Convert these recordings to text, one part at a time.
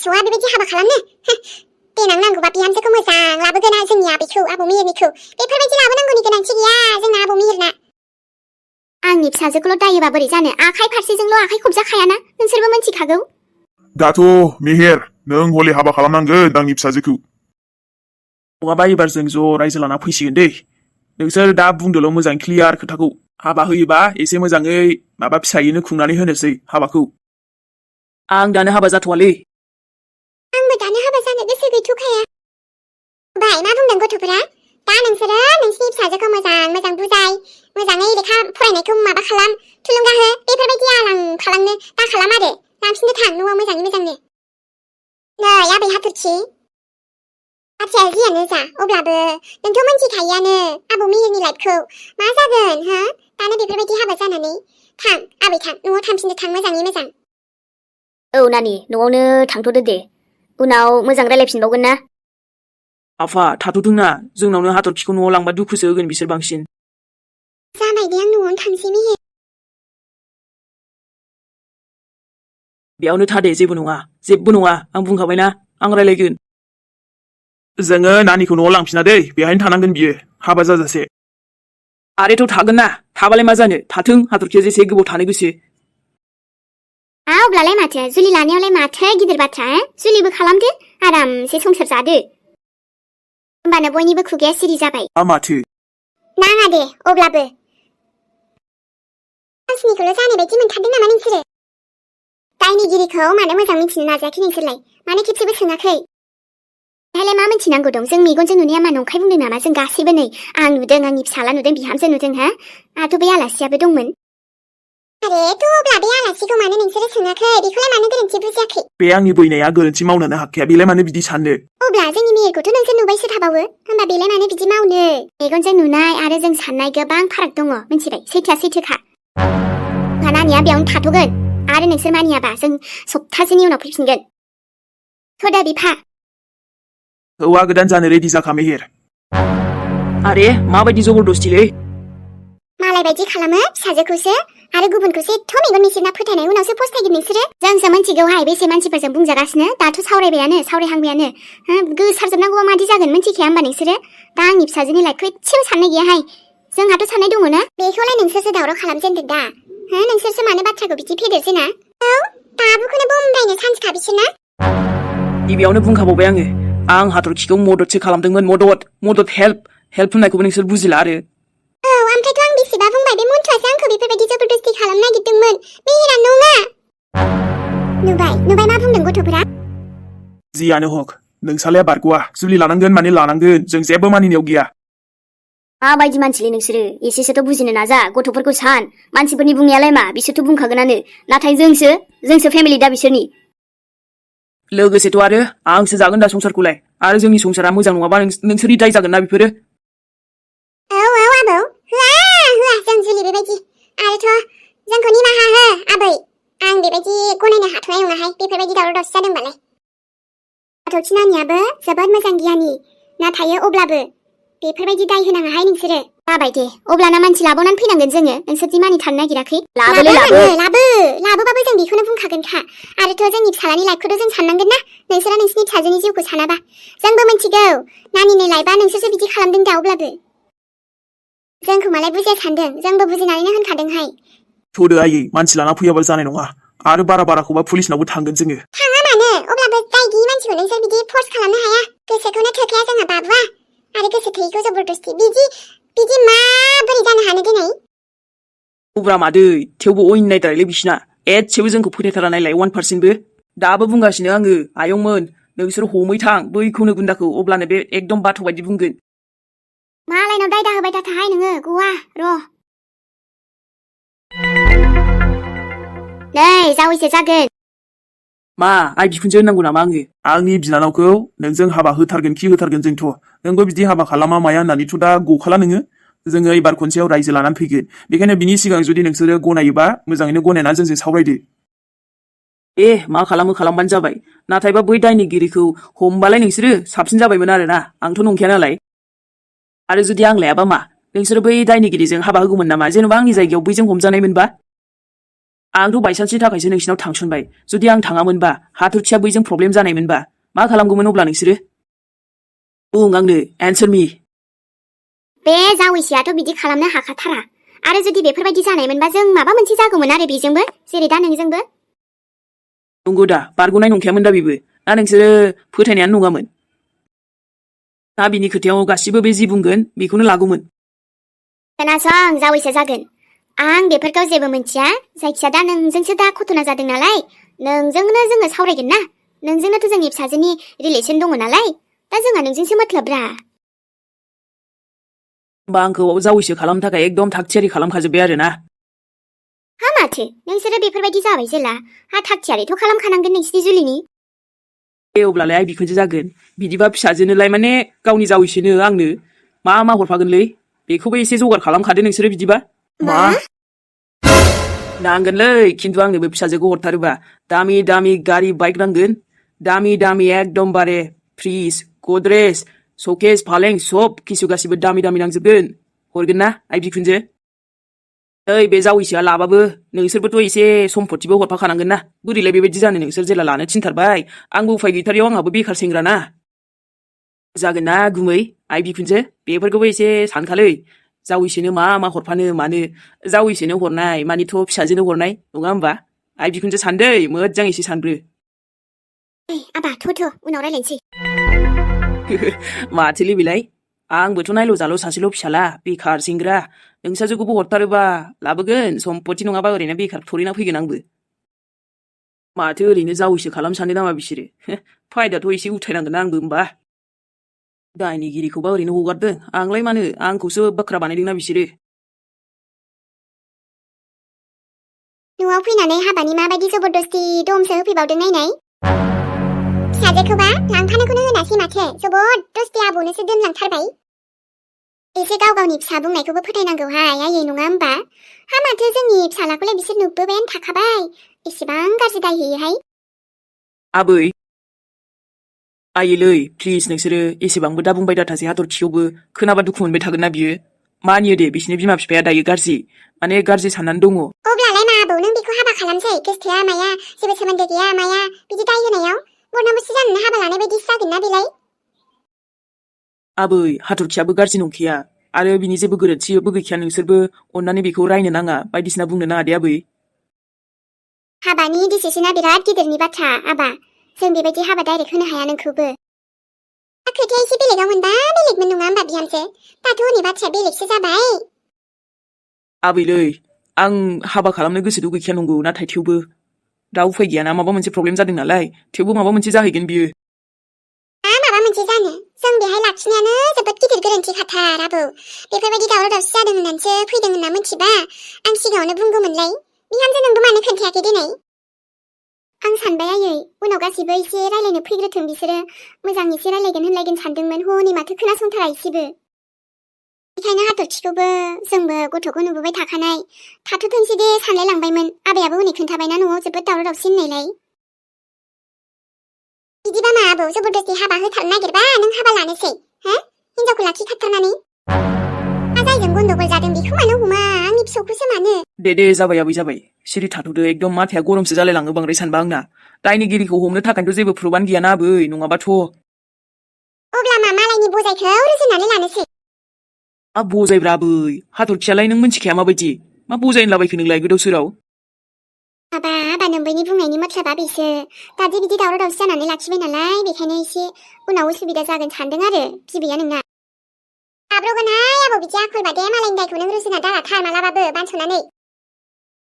फिसौआ बेबायदि हाबा खालामनो देनां नांगौबा बिहामजोखौ मोजां लाबोगोन जोंनि आबैखौ आबौ मिहिरनिखौ बेफोरबायदि लाबोनांगौनि गोनांथि गैया जोंना आबौ मिहिरना आंनि फिसाजोखौल' दायोबा बोरै जानो आखाइ फारसेजोंल' आखाइ खबजाखायाना नोंसोरबो मिन्थिखागौ दाथ' मिहिर नों हले हाबा खालामनांगोन आंनि फिसाजोखौ नङाबा एबार जों ज' रायजो लाना फैसिगोन दै नोंसोर दा बुंदोल' मोजां क्लियार खोथाखौ हाबा होयोबा एसे मोजाङै माबा फिसायैनो खुंनानै होनोसै हाबाखौ आं दानो हाबा जाथ'वालै आंबो दानो हाबा जानो गोसो गैथ'खाया बाय मा बुंदों गथ'फोरा दा नोंसोरो नोंसिनि फिसाजोखौ मोजां बुजाय मोजाङै लेखा फरायनायखौ माबा खालाम थुलुंगा हो बेफोरबायदि आलां फालांनो दा खालाम आरो लांफिननो थां न'आव मोजांनो नै आबै हाथरखि बाथ्राया जियानो जा अब्लाबो नोंथ' मिन्थिखायोआनो आबौ मिहिरनि लाइफखौ मा जागोन हो दानो बेफोरबायदि हाबा जानानै थां आबै थां न'आव थांफिननो थां मोजाङै मोजां औ नानि न'आवनो थांथ'दो दे उनाव मोजां रायलायफिनबावगोन ना आफा थाथ'थोंना जोंनावनो हाथरखिखौ न'आव लांबा दुखुसो होगोन बिसोर बांसिन जाबाय दे आं न'आवनो थांसै मिहिर बेयावनो था दे जेबो नङा आं बुंखाबायना आं रायलायगोन जोङो नानिखौ न'आव लांफिना दै बेहायनो थानांगोन बियो हाबा जाजासे आरोथ' थागोन ना थाबालाय मा जानो थाथों हाथरखिया जेसे गोबाव थानो गोसो अब्लालाय माथो जुलि लानायावलाय माथो गिदिर बाथ्रा जुलिबो खालामदो आरामसे संसार जादो होमबानो बयनिबो खुगाया सिरि जाबाय माथो नाङा दे अब्लाबो गावसिनिखौल' जानाय बायदि मोनथारदों नामा नोंसोरो दायनिगिरिखौ मानो मोजां मिथिनो नाजायाखै नोंसोरलाय मानो खेबसेबो सोङाखै बेहायलाय मा मिथिनांगौ दं जों मेगनजों नुनाया मा नंखाय बुंदों नामा जों गासैबो नै आं नुदों आंनि फिसाला नुदों बिहामजो नुदों हा आंथ' बे आलासियाबो दंमोन आरे अब्ला बे आलासिखौ मानो नोंसोरो सोङाखै बेखौलाय मानो गोरोन्थि बुजियाखै बे आंनि बैनाया गोरोन्थि मावनोनो हाखाया बेलाय मानो बिदि साननो अब्ला जोंनि मेहेरखौथ' नोंसोर नुबायसो थाबावो होमबा बेलाय मानो बिदि मावनो मेगनजों नुनाय आरो जों साननाय गोबां फाराग दङ मिथिबाय सैथोआ सैथोखा नानिया बेयावनो थाथ'गोन आरो नोंसोर मानियाबा जों सप्तासेनि उनाव फैफिनगोन थ'दा बिफा हौवा गोदान जानो रेडि जाखा मेहेर आरे माबायदि जबरदस्तिलै मालाय बायदि खालामो फिसाजोखौसो आरो गुबुनखौसो एथ' मेगन मिसिबना फोथायनाय उनावसो फस्थायगोन नोंसोरो जोंसो मिथिगौहाय बेसे मानसिफोरजों बुंजागासिनो दाथ' सावरायहांबायानो गोसारजोबनांगौबा मादि जागोन मिथिखाया होमबा नोंसोरो दा आंनि फिसाजोनि लाइफखौ एसेबो साननाय गैयाहाय जोंहाथ' साननाय दङ ना बेखौलाय नोंसोरसो दावराव खालामजेनदों दा नोंसोरसो मानो बाथ्राखौ बिदि फेदेरजेना औ दाबुखौनो बमबायनो सान्सखा बिसोरना गिबियावनो बुंखाबावबाय आं हाथरखिखौ मददसो खालामदोंमोन मदद हेल्प होननायखौबो नोंसोर बुजिला आरो औ ओमफ्रायथ' आं बेसेबा बुंबाय बे मन्थुआसो आंखौ बेफोरबायदि जबरदस्ति खालामनो नागिरदोंमोन मेहेरा नङा नुबाय मा बुंदों गथ'फोरा जियानो हक नोंसालाया बारग'आ जुलि लानांगोन माने लानांगोन जों जेबो मानिनायाव गैया माबायदि मानसिलै नोंसोरो एसेसोथ' बुजिनो नाजा गथ'फोरखौ सान मानसिफोरनि बुंनायालाय मा बिसोरथ' बुंखागोनानो नाथाय जोंसो फेमिलि दा बिसोरनि लोगोसेथ' आरो आंसो जागोन दा संसारखौलाय आरो जोंनि संसारा मोजां नङाबा नोंसोरनि दाय जागोन ना बेफोरो औ आबौ होआ जों जुलि बेबायदि आरोथ' जोंखौ निमाहा हो आबै आं बेबायदि गनायनो हाथ'नाय नङाहाय बेफोरबायदि दावराव दावसि जादोंबालाय हाथरखि नानियाबो जोबोद मोजां गियानि नाथाय अब्लाबो बेफोरबायदि दाय होनाङाहाय नोंसोरो जाबाय दे अब्लाना मानसि लाबावनानै फैनांगोन जोङो नोंसोरदि मानिथानो नागिराखै लाबोबाबो जों बेखौनो बुंखागोनखा आरोथ' जोंनि फिसालानि लाइफखौथ' जों साननांगोन ना नोंसोरा नोंसिनि फिसाजोनि जिउखौ सानाबा जोंबो मिथिगौ नानिनि लाइफआ नोंसोरसो बिदि खालामदों दा अब्लाबो जोंखौ मालाय बुजिया सानदों जोंबो बुजिनानैनो होनखादोंहाय थौदो आयै मानसि लाना फैयाबा जानाय नङा आरो बाराखौबा पुलिसनावबो थांगोन जोङो थाङा मानो अब्लाबो दाय गैयि मानसिखौ नोंसोर बिदि फर्स खालामनो हाया गोसोखौनो थोखाया जोंहा बाबुआ आरो गोसो थोयैखौ जबरदस्ति बिदि माबोरै जानो हानो दिनै अब्रा मादै थेवबो अयनायद्रायलै बिसिना एसेबो जोंखौ फोथायथारा नायलाय 1%बो दाबो बुंगासिनो आङो आयंमोन नोंसोर हमै थां बैखौनो गुन्दाखौ अब्लानो बे एकदम बाथ' बायदि बुंगोन मालायनाव दायदा होबाय थाहाय नोङो गवा र' नै जावैसो जागोन मा आइ बिखुनजो होननांगौ नामा आंनि बिनानावखौ नोंजों हाबा होथारगोन जोंथ' नोंबो बिदि हाबा खालामा माया होननानैथ' दा गखाला नोङो जोङो एबार खनसेयाव रायजो लानानै फैगोन बेखायनो बिनि सिगां जुदि नोंसोरो गनायोबा मोजाङैनो गनायना जोंजों सावरायदो मा खालामबानो जाबाय नाथायबा बै दायनिगिरिखौ हमबालाय नोंसोरो साबसिन जाबायमोन आरोना आंथ' नंखाया नालाय आरो जुदि आं लायाबा मा नोंसोरो बै दायनिगिरिजों हाबा होगौमोन नामा जेन'बा आंनि जायगायाव बैजों हमजानाय मोनबा आंथ' बायसान्सनि थाखायसो नोंसिनाव थांसनबाय जुदि आं थाङामोनबा हाथरखिया बैजों प्रब्लेम जानायमोनबा मा खालामगौमोन अब्ला नोंसोरो बुं आंनो एन्सार मी बे जावैसोआथ' बिदि खालामनो हाखाथारा आरो जुदि बेफोरबायदि जानायमोनबा जों माबा मोनसे जागौमोन आरो बेजोंबो जेरै दा नोंजोंबो नंगौ दा बारग'नाय नंखायामोन दा बेबो ना नोंसोरो फोथायनायानो नङामोन ना बिनि खोथायाव गासिबो बे जि बुंगोन बेखौनो लागौमोन खोनासं जावैसो जागोन आं बेफोरखौ जेबो मिथिया जायखिया दा नोंजोंसो दा घटना जादों नालाय नोंजोंनो जोङो सावरायगोन ना नोंजोंनोथ' जोंनि फिसाजोनि रिलेसन दङ नालाय दा जोंहा नोंजोंसो मतलबब्रा होमबा आंखौ जावैसो खालामनो थाखाय एकदम थागथियारि खालामखाजोब्बाय आरो ना हा माथो नोंसोरो बेफोरबायदि जाबाय जेला हा थागथियारिथ' खालामखानांगोन नोंसिनि जुलिनि ए अब्लालाय आइ बिखुनजो जागोन बिदिबा फिसाजोनोलाय माने गावनि जावैसोनो आंनो मा हरफागोनलै बेखौबो एसे जगार खालामखादो नोंसोरो बिदिबा मा नांगोनलै खिन्थु आंनोबो फिसाजोखौ हरथारोबा दामि दामि गारि बाइक नांगोन दामि दामि एकदमबारे फ्रिज गद्रेज शकेस फालें सब किसु गासिबो दामि दामि नांजोबगोन हरगोन ना आइ बिखुनजो ओइ बे जावैसोआ लाबाबो नोंसोरबोथ' एसे सम्पथिबो हरफाखानांगोन ना बोरैलाय बेबायदि जानो नोंसोर जेला लानो थिनथारबाय आंबो उफाय गैथारियाव आंहाबो बेखार सेंग्रा ना जागोन ना गुमै आइ बिखुनजो बेफोरखौबो एसे सानखालै जावैसोनो मा हरफानो मानो जावैसोनो हरनाय मानिथ' फिसाजोनो हरनाय नङा होमबा आइ बिखुनजो सानदै मोजां एसे सानग्रो आबा थ' उनाव रायलायनोसै माथोलै बेलाय आंबोथ' नायल' जाल' सासेल' फिसाला बेखार सेंग्रा नोंसाजोखौबो हरथारोबा लाबोगोन सम्पति नङाबा ओरैनो बेखार थरिना फैगोन आंबो माथो ओरैनो जावैसो खालाम सानो नामा बिसोरो फायदाथ' एसे उथायनांगोन ना आंबो होमबा दायनिगिरिखौबा ओरैनो हगारदों आंलाय मानो आंखौसो बाख्रा बानायदोंना बिसोरो न'आव फैनानै हाबानि माबायदि जबरदस्ति दमसो होफैबावदों नायनाय फिसाजोखौबा लांफानोखौनो होनासै माथो जबरदस्ति आब'नोसो दोनलांथारबाय एसे गाव गावनि फिसा बुंनायखौबो फोथायनांगौहाय आयै नङा होमबा हा माथो जोंनि फिसालाखौलाय बिसोर नुबोबायानो थाखाबाय एसेबां गाज्रि दायहैयोहाय आबै आइलै प्लिज नोंसोरो एसेबांबो दा बुंबाय दाथासै हाथरखिखौबो खोनाबा दुखु मोनबाय थागोन ना बियो मानियो दे बिसिनि बिमा बिफाया दायो गाज्रि माने गाज्रि साननानै दङ अब्लालाय मा आबौ नों बेखौ हाबा खालामसै गोसथोआ माया जेबो सोमोन्दो गैया माया बिदि दाय होनायाव बरनामबोसो जानोनो हाबा लानाय बायदिसो जागोन ना बेलाय आबै हाथरखियाबो गाज्रि नंखाया आरो बिनि जेबो गोरोन्थिबो गैखाया नोंसोरबो अन्नानै बेखौ रायनो नाङा बायदिसिना बुंनो नाङा दे आबै हाबानि डिसिसना बिराद गिदिरनि बाथ्रा आबा जों बेबायदि हाबा डाइरेक्ट होनो हाया नोंखौबो खोथाया एसे बेलेगाव मोनबा बेलेगमोन नङा होमबा बिहामजो दाथ' हनै बाथ्राया बेलेगसो जाबाय आबैलै आं हाबा खालामनो गोसोथ' गैखाया नंगौ नाथाय थेवबो दा उफाय गैयाना माबा मोनसे प्रब्लेम जादों नालाय थेवबो माबा मोनसे जाहैगोन बियो माबा मोनसे जानो जों बेहाय लाखिनायानो जोबोद गिदिर गोरोन्थि खाथार आबौ बेफोरबायदि दावराव दावसि जादों होननानैसो फैदों होनना मिथिबा आं सिगाङावनो बुंगौमोनलै बिहामजो नोंबो मानो खोन्थायाखै दिनै आं सानबाय आयै उनाव गासिबो एसे रायलायनो फैग्रोथों बिसोरो मोजां एसे रायलायगोन होनलायगोन सानदोंमोन हनै माथो खोनासंथारा एसेबो बेखायनो हाथरखिखौबो जोंबो गथ'खौ नुबोबाय थाखानाय थाथ'थोंसै दे सानलाय लांबायमोन आबायाबो हनै खोन्थाबायना न'आव जोबोद दावराव दावसि होननायलाय बिदिबा मा आबौ जबरदस्ति हाबा होथारनो नागिरबा नों हाबा लानोसै हो हिनजावखौ लाखिखाथारनानै मा जायजों गन्डगल जादों बेखौ मानो हमा आंनि फिसौखौसो मानो दे जाबाय आबै जाबाय सिरि थाथ'दो एकदम माथाया गरमसो जालायलाङो बांद्राय सानबा आंना दायनिगिरिखौ हमनो थाखायथ' जेबो प्रुफानो गैयाना आबै नङाबाथ' अब्ला मा मालायनि बजायखौ रुजुनानै लानोसै मा बजायब्रा आबै हाथरखियालाय नों मिन्थिखाया माबायदि मा बजायनो लाबायखो नोंलाय गोदाव सोराव आबा नोंबैनि बुंनायनि मथ्लाबा बेसो दादि बिदि दावराव दावसि जानानै लाखिबाय नालाय बेखायनो एसे उनाव उसुबिदा जागोन सानदों आरो बिबैया नोंना आब्रगोनहाय आबौ बिदि आखल बादे मालायनि दायखौ नों रुजुना दाराथार मालाबाबो बानस'नानै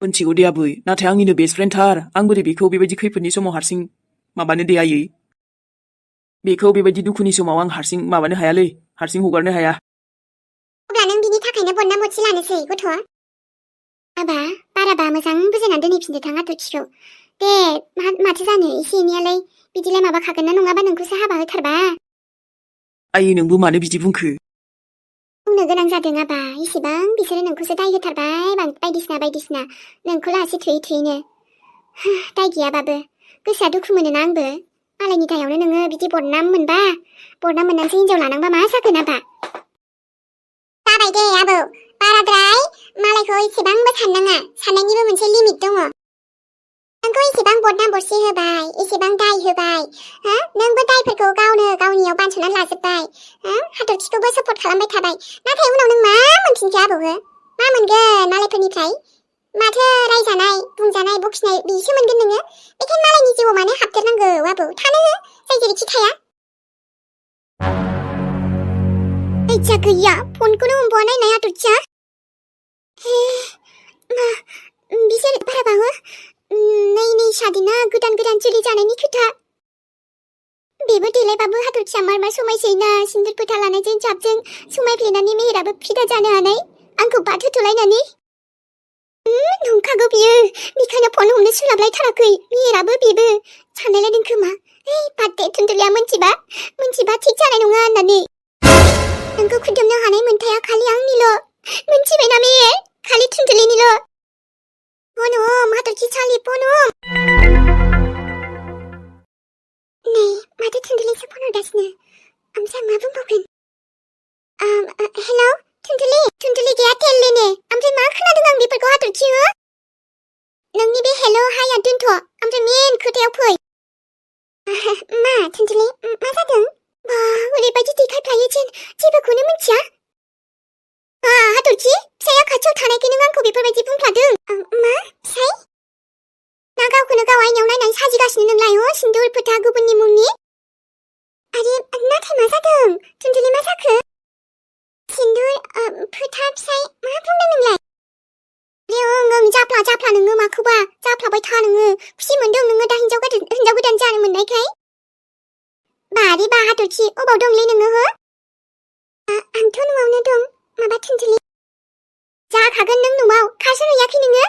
मोनथिगौ दे आबै नाथाय आंनिनो बेस्ट फ्रेन्ड थार आं बोरै बेखौ बेबायदि खैफोदनि समाव हारसिं माबानो दे आयै बेखौ बेबायदि दुखुनि समाव आं हारसिं माबानो हायालै हारसिं हगारनो हाया अब्ला नों बिनि थाखायनो बदनाम बदसि लानोसै गथ'आ आबा बाराबा मोजां बुजायनानै दोनहैफिनदो थां हाथरखिखौ दे माथो जानो एसे एनैयालाय बिदिलाय माबाखागोन ना नङाबा नोंखौसो हाबा होथारबा आयै नोंबो मानो बिदि बुंखो बुंनो गोनां जादों आबा इसेबां बिसोरो नोंखौसो दाय होथारबाय बायदिसिना नोंखौ लासै थुयैनो दाय गैयाबाबो गोसोआ दुखु मोनोना आंबो मालायनि दायावनो नोङो बिदि बदनाम मोननानैसो हिनजाव लानांबा मा जागोन आबा जाबाय दे आबौ बाराद्राय मालायखौ एसेबांबो साननाङा साननायनिबो मोनसे लिमिट दङ नोंखौ एसेबां बदनाम बरसि होबाय एसेबां दाय होबाय हो नोंबो दायफोरखौ गावनियाव बानस'नानै लाजोब्बाय हो हाथरखिखौबो सापर्ट खालामबाय थाबाय नाथाय उनाव नों मा मोनफिनखो आबौ हो मा मोनगोन मालायफोरनिफ्राय माथो रायजानाय बुंजानाय बखिनाय बेसो मोनगोन नोङो बेखायनो मालायनि जिउआव मानो हाबदेरनांगौ आबौ थानो हो जाय जेरैखि थाया लैजा गैया फनखौनो हमबावा नायनाय हाथरखिया मा बिसोर बारा बावो नै सादिना गोदान जुलि जानायनि खोथा बेबो देलायबाबो हाथरखिया मार समायसैना सिन्दुर फोथा लानायजों जाबजों समायफ्लेनानै मेहेराबो फिदा जानो हानाय आंखौ बाद होथ'लायनानै नंखागौ बियो बेखायनो फन हमनो सोलाबलायथाराखै मेहेराबो बेबो सानलायलायदों खोमा बाद दे थुनथुलिया मोनथिबा थिग जानाय नङा होननानै नोंखौ खुदुमनो हानाय मोन्थाया खालि आंनिल' मोनथिबायना मेहेर खालि थुनथुलिनिल' फन हम हाथरखि सालि फन हम नै माथो थुनथुलिसो फन हरगासिनो ओमफ्राय मा बुंबावगोन हेलौ थुनथुलि गैया टेललेने ओमफ्राय मा खोनादों आं बेफोरखौ हाथरखि हो नोंनि बे हेलौ हाया दोनथ' ओमफ्राय मेन खोथायाव फै मा थुनथुलि मा जादों बा ओरैबायदि देखायफ्लायो जेबोखौनो मिथिया हाथरखि फिसाया खाथियाव थानायखाय नों आंखौ बेफोरबायदि बुंफ्लादों मा फिसाय ना गावखौनो गाव आयनायाव नायनानै साजिगासिनो नोंलाय सिन्दुर फोथा गुबुननि मुंनि आरे नाथाय मा जादों थुनथुलि मा जाखो सिन्दुर फोथा फिसाय मा बुंदों नोंलाय ओं जाफ्ला नोङो माखौबा जाफ्लाबाय था नोङो खुसि मोनदों नोङो दा हिनजाव गोदान जानो मोननायखाय बारे बा हाथरखि अबाव दंलै नोङो हो आंथ' न'आवनो दं माबा थुनथुलि जाखागोन नों न'आव खारसो हैयाखै नोङो